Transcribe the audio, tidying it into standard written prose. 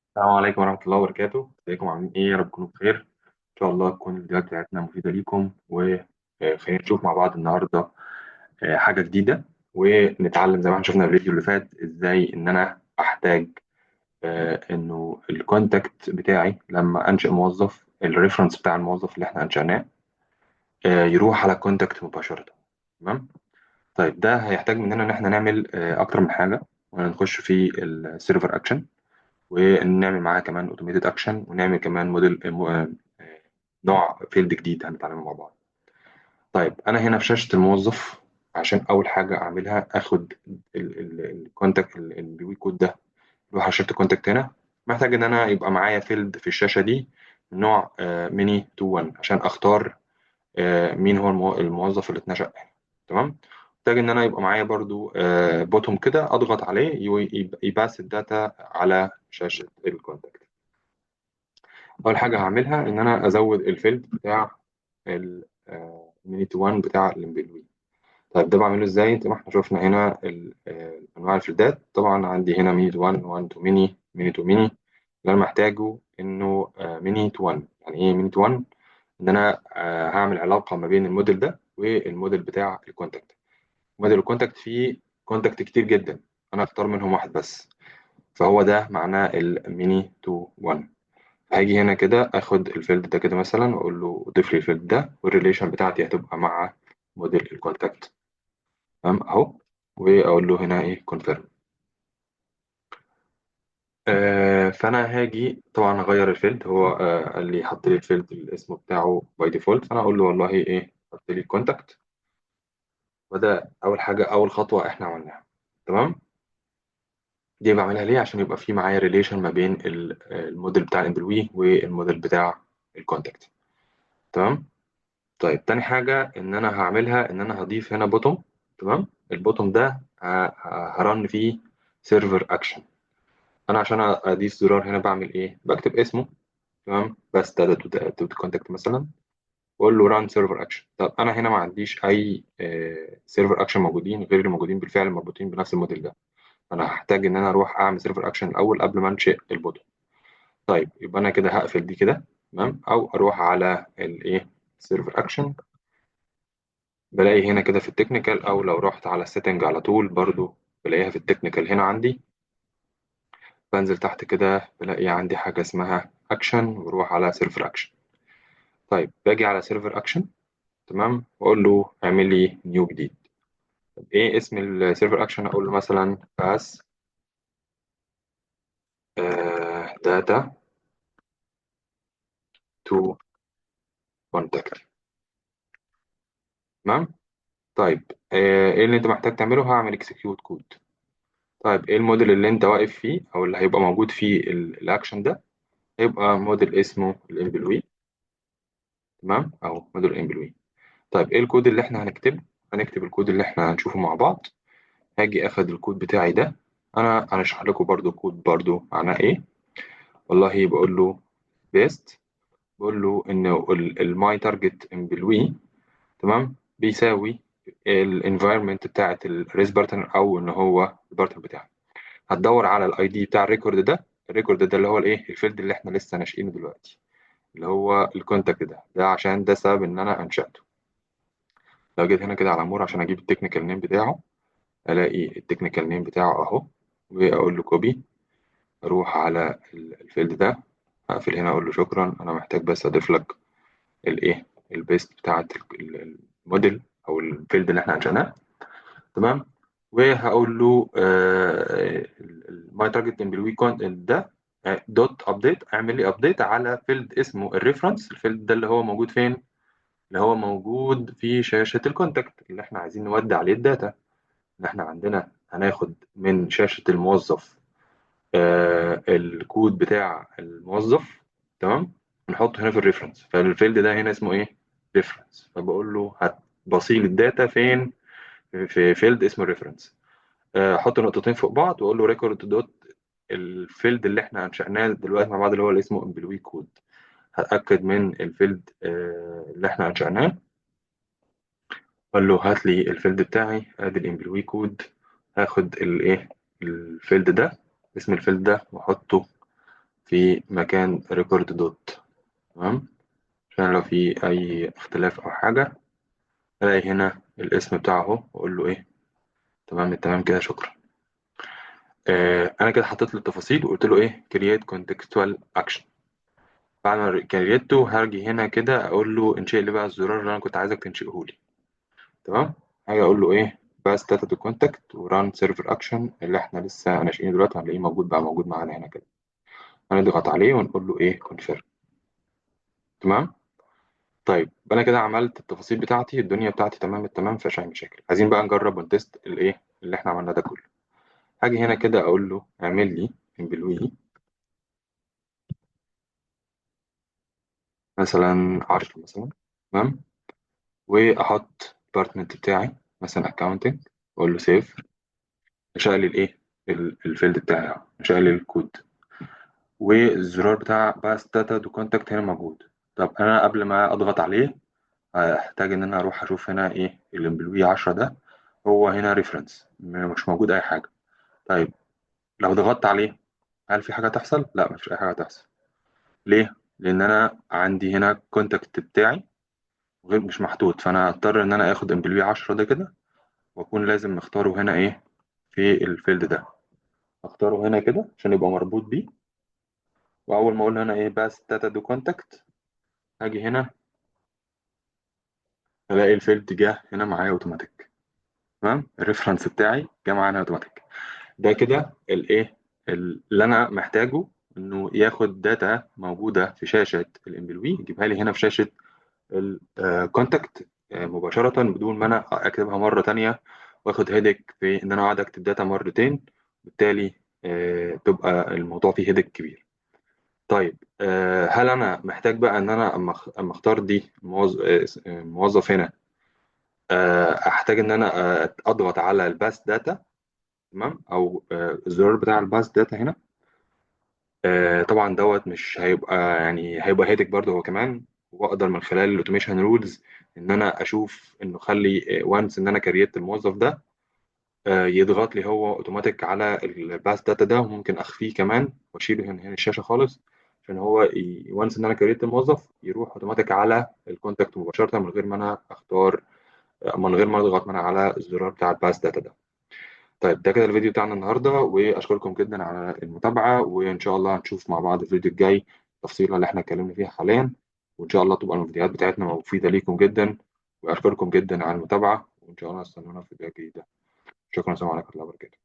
السلام عليكم ورحمة الله وبركاته، ازيكم عاملين ايه؟ يا رب تكونوا بخير، ان شاء الله تكون الفيديوهات بتاعتنا مفيدة ليكم، وخلينا نشوف مع بعض النهاردة حاجة جديدة ونتعلم زي ما احنا شفنا في الفيديو اللي فات ازاي ان انا احتاج انه ال contact بتاعي لما انشئ موظف ال reference بتاع الموظف اللي احنا انشأناه يروح على ال contact مباشرة. تمام؟ طيب ده هيحتاج مننا ان احنا نعمل اكتر من حاجة، ونخش في ال server action ونعمل معاها كمان automated action، ونعمل كمان موديل نوع field جديد هنتعلمه مع بعض. طيب انا هنا في شاشة الموظف، عشان اول حاجة اعملها اخد ال contact ال employee code ده، اروح على شاشة ال contact. هنا محتاج ان انا يبقى معايا field في الشاشة دي من نوع many to 1 عشان اختار مين هو الموظف اللي اتنشأ هنا. تمام؟ محتاج ان انا يبقى معايا برضو button كده اضغط عليه ي pass ال data على شاشة ال contact. اول حاجة هعملها ان انا ازود ال field بتاع ال many to 1 بتاع ال employee. طيب ده بعمله ازاي؟ زي ما احنا شفنا هنا انواع ال fieldات، طبعا عندي هنا many to 1، 1 to many، many to many. اللي انا محتاجه انه many to 1. يعني ايه many to 1؟ ان انا هعمل علاقة ما بين الموديل ده والموديل بتاع ال contact. model ال contact فيه contact كتير جدا، انا اختار منهم واحد بس، فهو ده معناه ال many to 1. هاجي هنا كده اخد ال field ده كده مثلا واقول له ضيف لي ال field ده، وال relation بتاعتي هتبقى مع model ال contact. تمام اهو، واقول له هنا ايه confirm. فانا هاجي طبعا اغير ال field، هو قال لي حط لي ال field الاسم بتاعه by default، فانا اقول له والله ايه حط لي contact. وده اول حاجة، اول خطوة احنا عملناها. تمام؟ دي بعملها ليه؟ عشان يبقى في معايا relation ما بين الموديل بتاع ال employee وال model بتاع ال contact. تمام؟ طيب تاني حاجة إن أنا هعملها إن أنا هضيف هنا button. تمام؟ ال button ده ه run فيه server action. أنا عشان أضيف زرار هنا بعمل إيه؟ بكتب اسمه، تمام؟ بس data to contact مثلا، وأقول له run server action. طب أنا هنا ما عنديش أي server action موجودين غير اللي موجودين بالفعل مربوطين بنفس الموديل ده، فأنا هحتاج إن أنا أروح أعمل server action الأول قبل ما أنشئ ال button. طيب يبقى أنا كده هقفل دي كده، تمام؟ أو أروح على الإيه؟ server action. بلاقي هنا كده في ال technical، او لو رحت على ال setting على طول برضو بلاقيها في ال technical هنا عندي. بنزل تحت كده بلاقي عندي حاجة اسمها اكشن، واروح على server action. طيب باجي على server action، تمام، واقول له اعمل لي new جديد. طب ايه اسم ال server action؟ اقول له مثلا pass data to contact. تمام؟ طيب ايه اللي انت محتاج تعمله؟ هعمل execute code. طيب ايه الموديل اللي انت واقف فيه او اللي هيبقى موجود فيه الاكشن ده؟ هيبقى موديل اسمه ال employee. تمام؟ اهو model ال employee. طيب ايه الكود اللي احنا هنكتبه؟ هنكتب الكود اللي احنا هنشوفه مع بعض. هاجي اخد الكود بتاعي ده، انا هشرح لكم برضو الكود برضو معناه ايه. والله بقول له paste، بقول له ان ال my target employee، تمام، بيساوي ال environment بتاعت ال res partner، او ان هو ال partner بتاعك. هتدور على ال ID بتاع ال record ده، ال record ده اللي هو الايه؟ ال field اللي احنا لسه ناشئينه دلوقتي اللي هو ال contact ده، ده عشان ده سبب ان انا انشأته. لو جيت هنا كده على more عشان اجيب ال technical name بتاعه، الاقي ال technical name بتاعه اهو، واقول له copy، اروح على ال field ده، اقفل هنا اقول له شكرا، انا محتاج بس اضيف لك الايه؟ ال paste بتاعت الموديل او ال field اللي احنا انشأناه. تمام؟ وهقول له ال my target employee ده dot update، اعمل لي update على field اسمه ال reference. ال field ده اللي هو موجود فين؟ اللي هو موجود في شاشة ال contact اللي احنا عايزين نودي عليه ال data. اللي احنا عندنا هناخد من شاشة الموظف الكود بتاع الموظف، تمام، نحطه هنا في ال reference. فال field ده هنا اسمه ايه؟ reference. فبقول له هتبصيل ال data فين؟ في field اسمه ال reference. احط نقطتين فوق بعض واقول له record dot ال field اللي احنا انشأناه دلوقتي مع بعض اللي هو اللي اسمه employee code. هتأكد من ال field اللي احنا انشأناه، اقول له هات لي ال field بتاعي، ادي ال employee code. هاخد الايه؟ ال field ده، اسم ال field ده، واحطه في مكان record dot. تمام، عشان لو في اي اختلاف او حاجة الاقي هنا الاسم بتاعه اهو، واقول له ايه تمام التمام كده، شكرا. انا كده حطيت له التفاصيل وقلت له ايه create contextual action. بعد ما كريته هاجي هنا كده اقول له انشئ لي بقى الزرار اللي انا كنت عايزك تنشئه لي. تمام، هاجي اقول له ايه pass data to contact و run server action اللي احنا لسه ناشئينه دلوقتي، هنلاقيه موجود بقى، موجود معانا هنا كده. هنضغط عليه ونقول له ايه confirm. تمام، طيب انا كده عملت التفاصيل بتاعتي، الدنيا بتاعتي تمام التمام، مفيهاش اي مشاكل. عايزين بقى نجرب ون test الايه اللي احنا عملناه ده كله. هاجي هنا كده اقول له اعمل لي employee مثلا 10 مثلا. تمام، واحط department بتاعي مثلا accounting، واقول له save. نشأ لي الايه ال field بتاعي اهو، نشأ لي الكود، والزرار بتاع pass data to contact هنا موجود. طب انا قبل ما اضغط عليه هحتاج ان انا اروح اشوف هنا ايه ال employee 10 ده، هو هنا reference مش موجود اي حاجة. طيب لو ضغطت عليه هل في حاجة تحصل؟ لا، مفيش اي حاجة تحصل. ليه؟ لان انا عندي هنا contact بتاعي غير مش محطوط، فانا هضطر ان انا اخد employee 10 ده كده، واكون لازم مختاره هنا ايه في ال field ده، اختاره هنا كده عشان يبقى مربوط بيه. واول ما اقول هنا ايه pass data to contact، هاجي هنا الاقي ال field جه هنا معايا اوتوماتيك. تمام، ال reference بتاعي جه معانا اوتوماتيك. ده كده الايه اللي انا محتاجه، انه ياخد data موجودة في شاشة ال employee يجيبها لي هنا في شاشة ال contact مباشرة، بدون ما انا اكتبها مرة تانية واخد headache في ان انا اقعد اكتب data مرتين، بالتالي تبقى الموضوع فيه headache كبير. طيب هل انا محتاج بقى ان انا اما اختار دي موظف هنا، احتاج ان انا اضغط على ال pass data؟ تمام، او الزرار بتاع ال pass data هنا. طبعا دوت مش هيبقى، يعني هيبقى headache برضه هو كمان. واقدر من خلال ال automation rules ان انا اشوف انه خلي once ان انا create الموظف ده، يضغط لي هو اوتوماتيك على ال pass data ده، وممكن اخفيه كمان واشيله من هنا الشاشة خالص، عشان هو once ان انا create الموظف يروح اوتوماتيك على ال contact مباشرة من غير ما انا اختار، من غير ما اضغط انا على الزرار بتاع ال pass data ده. طيب ده كده الفيديو بتاعنا النهارده، واشكركم جدا على المتابعة، وان شاء الله هنشوف مع بعض الفيديو الجاي التفصيله اللي احنا اتكلمنا فيها حاليا، وان شاء الله تبقى الفيديوهات بتاعتنا مفيدة ليكم جدا. واشكركم جدا على المتابعة، وان شاء الله استنونا في فيديوهات جديدة. شكرا، السلام عليكم ورحمة الله وبركاته.